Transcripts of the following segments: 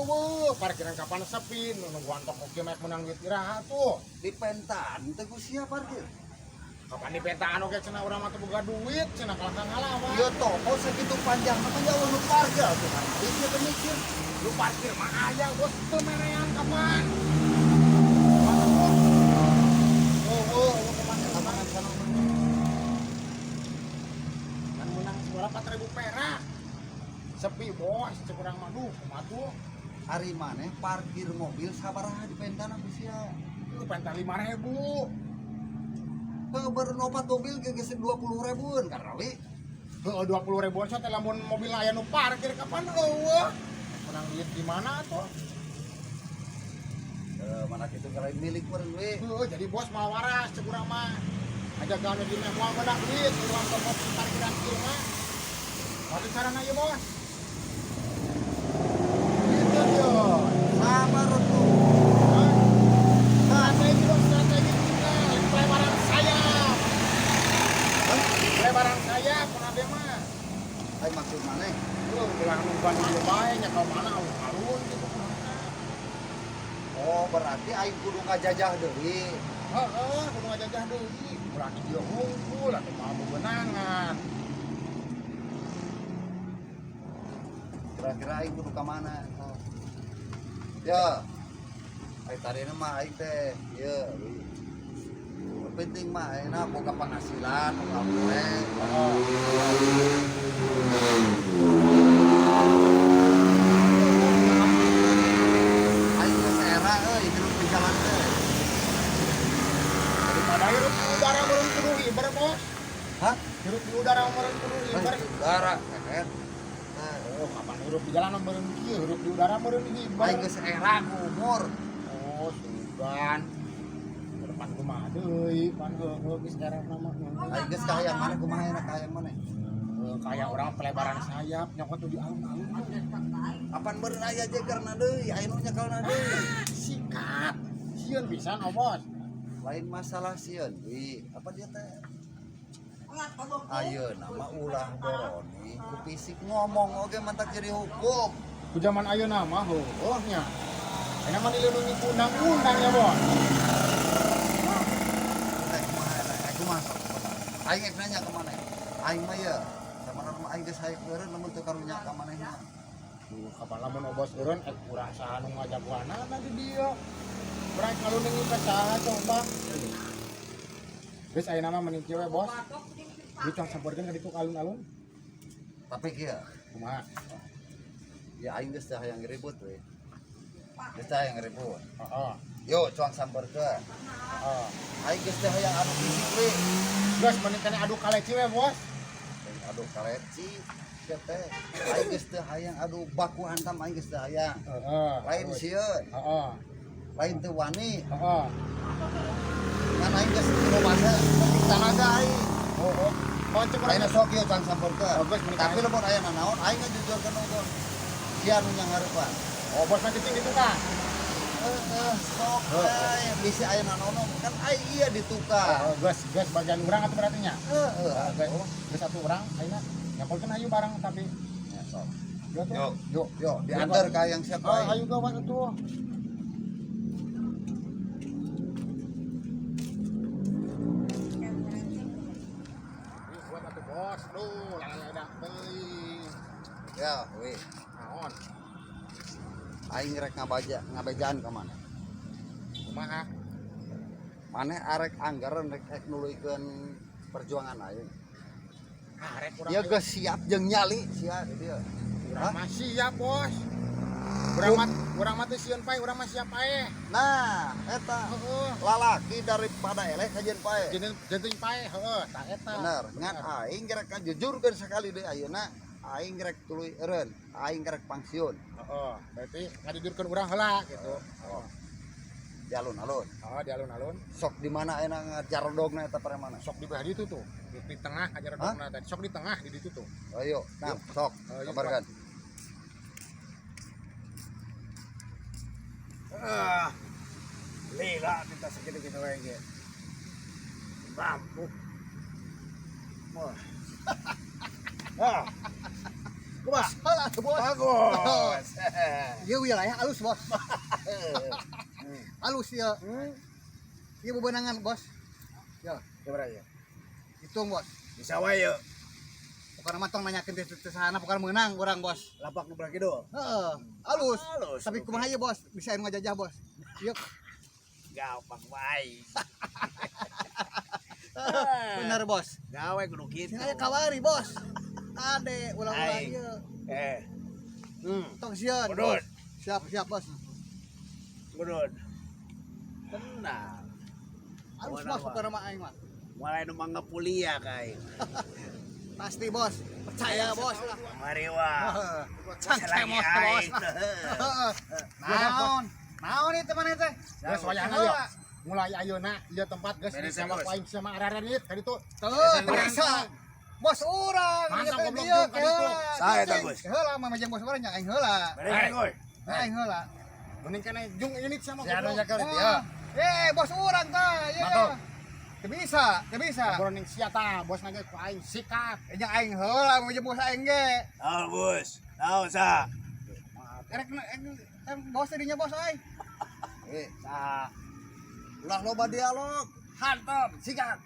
Eueuh, parkiran kapan sepi, nu nungguan toko kieu mah menang duit iraha tuh. Dipentaan teh ku sia parkir. Kapan dipentaan oge cenah urang mah teu boga duit, cenah kalah ngalawan. Ieu toko sakitu panjang mah jauh nu parkir atuh kan. Ieu teh mikir. Lu parkir mah aya bos teu merean kapan. Eueuh, eueuh kumaha Eta mah kan sana mah. Kan menang suara 4.000 perak. Sepi bos, cek urang mah duh, kumaha tuh. Ari maneh parkir mobil sabaraha dipentaan ku sia? Lu pentas 5.000. Heuh, baru opat mobil ge geus 20 ribuan karena wi. Heeh, 20 ribuan so teh lamun mobil aya nu parkir kapan eueuh. Menang duit di mana tuh? Mana kitu lain milik meureun we. Heeh, jadi bos malah waras cek urang mah. Aja gawe di meh moal menang duit urang toko parkiran kieu mah. Batu carana ieu bos. Gitu yo. Sabar tuh. Hah? Strategi dong, strategi kita. Pelebaran sayap. Hah? Pelebaran sayap pernah dia mah. Ai maksud maneh? Lu ulah nungguan di bae nya ka mana alun-alun gitu kumaha. Oh, berarti aing kudu ngajajah deui. Heeh, kudu ngajajah deui. Ulah di dieu hungkul atuh mah bebenangan. Kira-kira aing kudu ka mana? Oh. Ya. Ai tadina mah aing teh ieu wi. Nu penting mah ayeuna boga penghasilan, boga poe. Heeh. Aing geus era euy hirup di jalan teh. Daripada hirup di udara meureun kudu hiber, Bos. Hah? Hirup di udara meureun kudu hiber. Di udara, keker. Teh. Oh, kapan hirup di jalan meureun kieu, hirup di udara meureun hiber. Aing geus era ku umur. Oh, sugan. Ke depan kumaha deui, pan heueuh geus era mah. Aing geus kahayang maneh kumaha enak kahayang maneh? Kayak orang pelebaran sayap nyokot tuh di alun-alun. Apan meureun aya jegerna deui, aya nu nyekelna deui. Sikat. Sieun pisan oh, Bos. Lain masalah sieun wi, apa dia teh? Ayeuna mah ulah boroni ku fisik ngomong oge mantak jadi hukum. Ku zaman ayeuna mah heueuh nya. Ayeuna mah dilindungi ku undang-undang ya, Bos. Teh kumaha eta? Kumaha sok? Aing rek nanya ka maneh. Aing mah ye, samarana mah aing geus hayang eureun lamun teu karunya ka manehna. Duh, kapan lamun obos eureun ek urang saha nu ngajagoanana di dieu. Urang ngalunengi ka saha coba. Geus ayeuna mah mending kieu we, Bos. Duit tong sampeurkeun ka ditu ka alun-alun. Tapi kieu, Kumaha? Ya aing geus teu hayang ribut we. Geus teu hayang ribut. Heeh. Yo, cuang sampeurkeun. Heeh. Aing geus teu hayang adu fisik we. Geus mending kana adu kaleci we, Bos. Aing adu kaleci sia teh. Aing geus teu hayang adu baku hantam aing geus teu hayang. Heeh. Lain sieun, Heeh. lain teu wani. Heeh. Ngan aing geus loba penting tanaga aing. Oh, oh. Kocek urang. Aing sok ieu can sampeurkeun. Oh, geus mending Tapi lamun aya nanaon aing ngajujurkeun unggul. Sia nu nyanghareupan. Oh, bos mah cicing di tukang. Heeh, sok we bisi aya nanaon kan aing ieu di tukang. Oh, geus geus bagian urang atuh berarti nya. Heeh, Geus geus satu urang ayeuna nyampulkeun hayu bareng tapi. Ya sok. Yo tuh. Yo. Yo. Yo, diantar ka yang siapa Oh, aing. ayo gawat atuh. Buat atuh bos, duh, laledak teuing. Ya, we. Naon? Aing rek ngabaja, ngabejaan ka maneh. Kumaha? Maneh arek anggaran rek rek nuluykeun perjuangan aing. Arek urang. Ya geus siap jeung nyali sia di dieu. Urang mah siap, Bos. Urang mah teu sieun pae, urang mah siap pae. Nah, eta Heeh. lalaki daripada eleh kajeun pae. Jenting pae, heeh, tah eta. Bener, ngan aing rek ngajujurkeun sakali deui ayeuna aing rek tuluy eureun, aing rek pangsiun. Heeh, berarti ngajujurkeun urang heula gitu. Oh. Di alun-alun. Heeh, di alun-alun. Sok di mana ayeuna ngajarodogna eta paremana? Sok di bawah ditu tuh. Di tengah ngajarodogna tadi. Sok di tengah di ditu tuh. Ayo, nah, sok, Ayo, kabarkan. Ah. Lila kita segitu-gitu wae ge. Mampu. Wah. Ah. Kumaha? Salah tuh, Bos. Bagus. Ieu wilayah alus, Bos. Alus ya. Ieu bebenangan, Bos. Ya, Gimana ya? hitung, Bos. Bisa wae yeuh. Pokoknya mah tong nanyakeun teh sahana, pokoknya menang urang, Bos. Lapak nu belah kidul. Heeh, alus. Alus. Tapi kumaha ieu, Bos? Bisa anu ngajajah, Bos. Ieu Gampang wae. bener, Bos. Gawe kudu kitu. Sing aya kawari, Bos. Ade ulah-ulah Aing. ieu. Eh. Tong sieun. Udut. Bos. Siap, siap, Bos. Udut. Tenang. Alus, Pokokna Bos, mah. pokoknya mah aing mah. Mulai nu mangapulia ka aing. Pasti, Bos. Percaya, Bos lah. Mari wah. Cang Selagi cemos, Bos. aing. Heeh. Naon? Naon ieu teman teh? Geus wayahna ya. Mulai ayeuna ieu tempat geus Beres ya, sama Bos. aing sama araredit ka ditu. Tuh, bisa. Bos urang, Mantap, ieu teh goblok, dieu jeung ka ditu. Saha eta, Bos? Heula mah majang bos urang nya aing heula. Beres goy. Aing heula. Mending kana jung ini sama Si anu goblok. nyekel di dia. Eh, bos urang tah, ieu. Mantap. Teu bisa, teu bisa. Ngobrol ning sia tah, bos na ge ku aing sikat. Nya aing heula majang bos aing ge. Naon, Bos? Naon sa? Erek bos tadinya bos aing. Eh, Sa. ulah loba dialog. Hantam, sikat.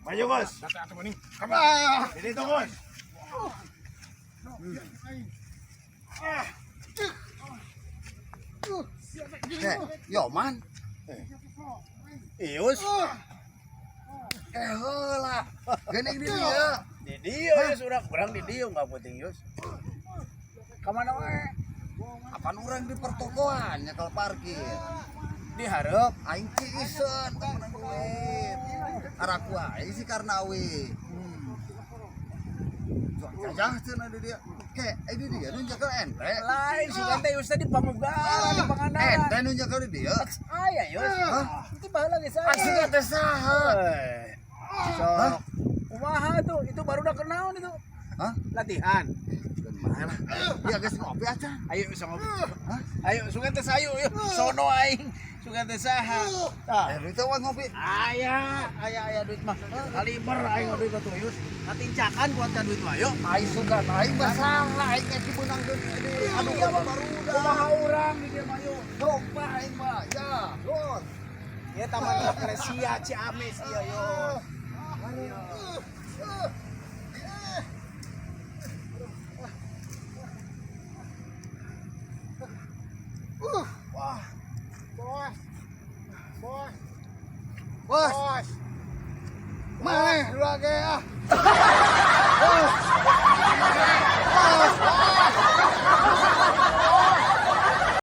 Maju, Bos. Data atuh mending. Ah. Ini tuh, Bos. Eh, yo man. Ius. Eh heula. Geuning di dia. Di dieu Yus urang, urang di dieu enggak penting Yus. Kamana wae? Apaan urang di pertokoan nyekel parkir. Di hareup. Aing ciisen teu menang duit. Araku aing si Karnawi. Jajah cenah di dia. Ke, eh di dia nu nyekel ente. Lain sugan teh Yus teh di Pamugaran, di Pangandaran. Ente nu nyekel di dia. Aya Yus. Hah? Itu baheula geus aya. Asli teh saha? Eh. Sok. Kumaha tuh? Itu baru udah kenal itu. Hah? Latihan. Geun bae lah. Dia geus ngopi acan. Ayo bisa ngopi. Hah? Ayo sugan teh sayu yuk. Sono aing. Sugan teh saha. Tah. Eh, itu mah ngopi. Aya, aya aya duit mah. Kaliber aing duit mah tuh Yus. Katincakan kuatkan duit mah yuk. Aing sugan aing mah salah aing geus dibeunangkeun di anu Iya, baru barudak. Kumaha urang di dieu mah yuk. Coba aing mah ya. Yos. Ya Taman Rafflesia Ciamis ieu yo. Wah. Bos. Bos. Bos, Bos. maneh dua ge ah.